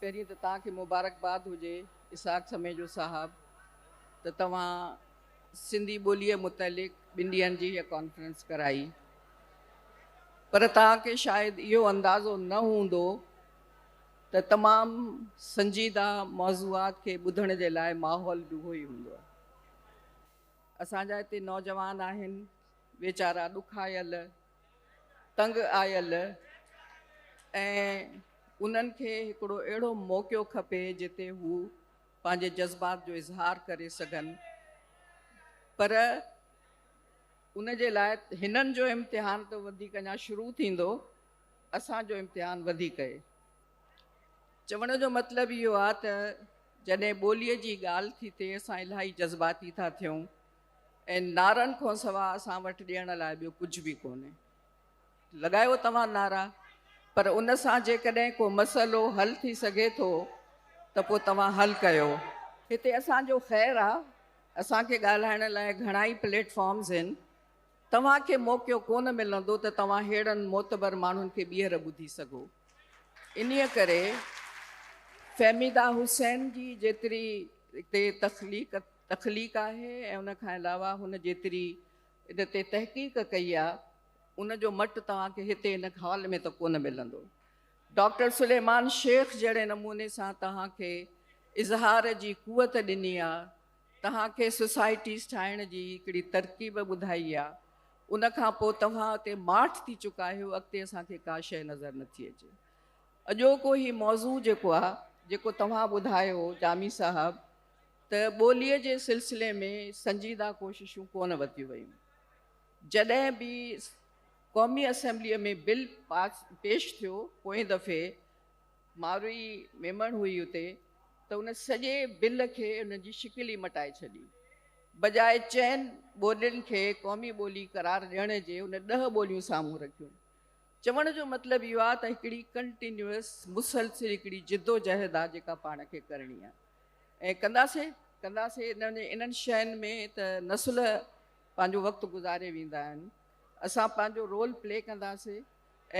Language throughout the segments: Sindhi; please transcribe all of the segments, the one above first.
پهرين ته توهان کي مبارڪباد هجي اسحاق سميجو صاحب ته توهان سنڌي ٻوليء متعلق ٻن ڏينهن جي هيء ڪانفرنس ڪرائي پر توهان کي شايد اهو اندازو نه هوندو ته تمام سنجيده موضوعات کي ٻڌڻ جي لاء ماحول به اهو ئي هوندو آهي. اسان جا هتي نوجوان آهن ويچارا ڏکايل تنگ آيل ۽ انهن کي هڪڙو اهڙو موقعو کپي جتي هو پنهنجي جذبات جو اظهار ڪري سگهن پر ان جي لاء هنن جو امتحان ته وڌيڪ اڃا شروع ٿيندو اسان جو امتحان وڌيڪ اهي. چوڻ جو مطلب اهو آهي ته جڏهن ٻوليء جي ڳالهه ٿي ٿئي اسان الاهي جذباتي ٿا ٿيون ۽ نعرن کان سوا اسان وٽ ڏيڻ لاء ٻيو ڪجهه به ڪونهي. لڳايو توهان نعرا پر ان سان جيڪڏهن ڪو مسئلو حل ٿي سگهي ٿو ته پوء توهان حل ڪيو. هتي اسان جو خير آ، اسان کي ڳالهائڻ لاء گهڻائي پليٽ فارمز هن، توهان کي موقعو ڪونه ملندو ته توهان ههڙن معتبر ماڻهن کي ٻيهر ٻڌي سگهو. انهيء ڪري فهميده حسين جي جيتري هتي تخليق تخليق آهي ۽ ان کان علاوه هن جيتري ان تي تحقيق ڪئي آ، ان جو مٽ توهان کي هتي هن هال ۾ ته ڪونه ملندو. ڊاڪٽر سليمان شيخ جهڙي نموني سان توهان کي اظهار جي قوت ڏني آ، توهان کي سوسائٽيز ٺاهڻ جي هڪڙي ترڪيب ٻڌائي آ، ان کان پوء توهان اتي ماٺ ٿي چڪا آهيو، اڳتي اسان کي ڪا شيء نظر نٿي اچي. اڄوڪو هي موضوع جيڪو آ، جيڪو توهان ٻڌايو جامي صاحب ته ٻوليء جي سلسلي ۾ سنجيده ڪوششون ڪونه ورتيون ويون. جڏهن به قومي اسيمبليء ۾ بل پاس پيش ٿيو پوئين دفعي ماروي ميمڻ هئي اتي ته ان سڄي بل کي ان جي شڪل ئي مٽائي ڇڏي. بجاء چئن ٻولين کي قومي ٻولي قرار ڏيڻ جي ان ڏهه ٻوليون سامهون رکيون. چوڻ جو مطلب اهو آهي ته هڪڙي ڪنٽينيوس مسلسل هڪڙي جدوجهد آهي جيڪا پاڻ کي ڪرڻي آهي ۽ ڪنداسين ڪنداسين انهن شين ۾ ته نسل پنهنجو وقت گذاري ويندا آهن. اسان پنهنجو رول پلي ڪنداسين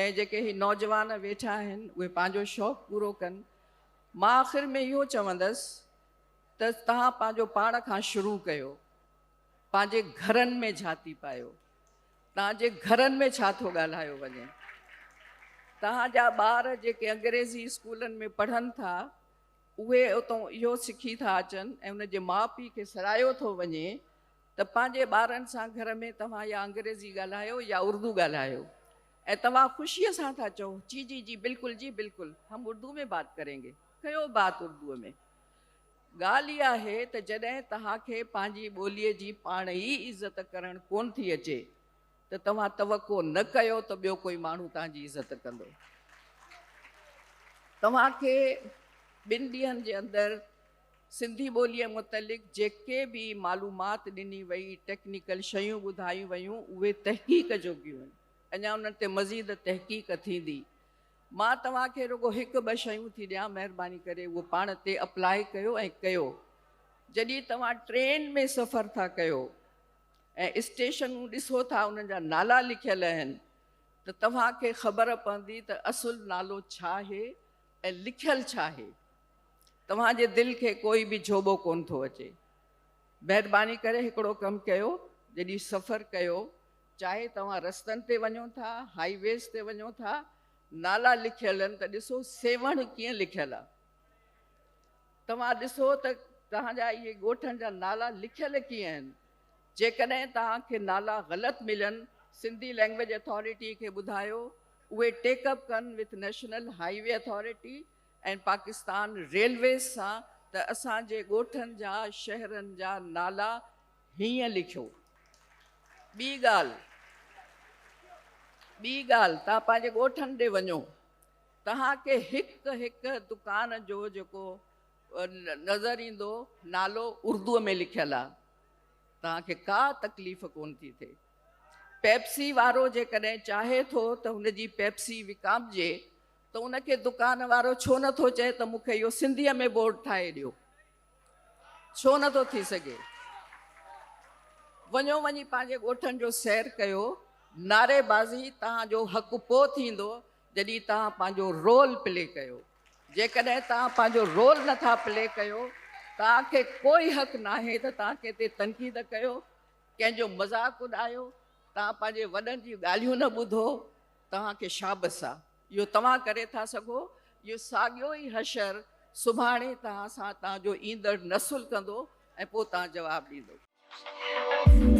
۽ جيڪي هي نوجوان ويٺا آهن اهي پنهنجو شوق پورو ڪن. مان آخر ۾ اهو چوندس ته توهان پنهنجو پاڻ کان شروع ڪيو، پنهنجي گهرن ۾ جهاتي پايو، توهان جي گهرن ۾ ڇا ٿو ڳالهايو وڃي، توهان جا ٻار جيڪي انگريزي اسڪولن ۾ پڙهن ٿا اهي اتون اهو سکي ٿا اچن ۽ ان جي ماء پيء کي سرايو ٿو وڃي ته پنهنجي ٻارن سان گهر ۾ توهان يا انگريزي ڳالهايو يا اردو ڳالهايو ۽ توهان خوشيء سان ٿا چئو جي جي جي بلڪل جي بلڪل هم اردو ۾ بات ڪرين گي ڪيو بات اردوء ۾. ڳالهه اها آهي ته جڏهن توهان کي پنهنجي ٻوليء جي پاڻ ئي عزت ڪرڻ ڪونه ٿي اچي ته توهان توقع نه ڪيو ته ٻيو ڪوئي ماڻهو توهان جي عزت ڪندو. توهان کي ٻن ڏينهن جي اندر سنڌي ٻوليء متعلق جيڪي به معلومات ڏني وئي، ٽيڪنيڪل شيون ٻڌايون ويون، اهي تحقيق جوڳيون آهن. اڃا انهن تي مزيد تحقيق ٿيندي. مان توهان کي رڳو هڪ ٻه شيون ٿي ڏيان، مهرباني ڪري اهو پاڻ تي اپلاء ڪيو ۽ ڪيو. جڏهن توهان ٽرين ۾ سفر ٿا ڪيو ۽ اسٽيشنون ڏسو ٿا انهن جا نالا لکيل آهن ته توهان کي خبر پوندي ته اصل نالو ڇا آهي ۽ لکيل ڇا آهي. توهان جي دل کي ڪوئي به جهوٻو ڪونه ٿو اچي. مهرباني ڪري هڪڙو ڪم ڪيو، جڏهن سفر ڪيو، چاهي توهان رستن تي وڃو ٿا، هائي ويز تي وڃو ٿا، نالا لکيل آهن ته ڏسو سيوهڻ ڪيئن لکيل آهي. توهان ڏسو ته توهان جا اهي ڳوٺن جا نالا لکيل ڪيئن آهن. جيڪڏهن توهان کي نالا غلط ملن، سنڌي لينگويج اٿارٽي کي ٻڌايو، اهي ٽيڪ اپ ڪن with national highway authority ۽ Pakistan railways سان ته اسان جي ڳوٺن جا شهرن جا نالا هيئن لکيو. ٻي ڳالهه ٻي ڳالهه توهان پنهنجي ڳوٺن ڏي وڃو توهان کي هڪ هڪ دڪان جو جيڪو نظر ايندو نالو اردو ۾ لکيل آهي توهان کي ڪا تڪليف ڪونه ٿي ٿئي. پيپسي وارو جيڪڏهن چاهي ٿو ته هن جي پيپسي وڪامجي ته ان کي دڪان وارو ڇو نه ٿو چئي ته مون کي اهو سنڌيء ۾ بورڊ ٺاهي ڏيو؟ ڇو نه ٿو ٿي سگهي؟ وڃو وڃي پنهنجي ڳوٺن جو سير ڪيو، نعري بازي توهان جو حق پوء ٿيندو جڏهن توهان پنهنجو رول پلي ڪيو. جيڪڏهن توهان پنهنجو رول نٿا پلي ڪيو، توهان کي ڪوئي حق ناهي ته توهان ڪنهن تي تنقيد ڪيو، ڪنهن جو مذاق اڏايو، توهان پنهنجي وڏن جون ڳالهيون نه ٻڌو، توهان کي شابس آ، اهو توهان ڪري ٿا سگهو، اهو ساڳيو ئي حشر سڀاڻي توهان سان توهان جو ايندڙ نسل ڪندو ۽ پوء توهان جواب ڏيندو.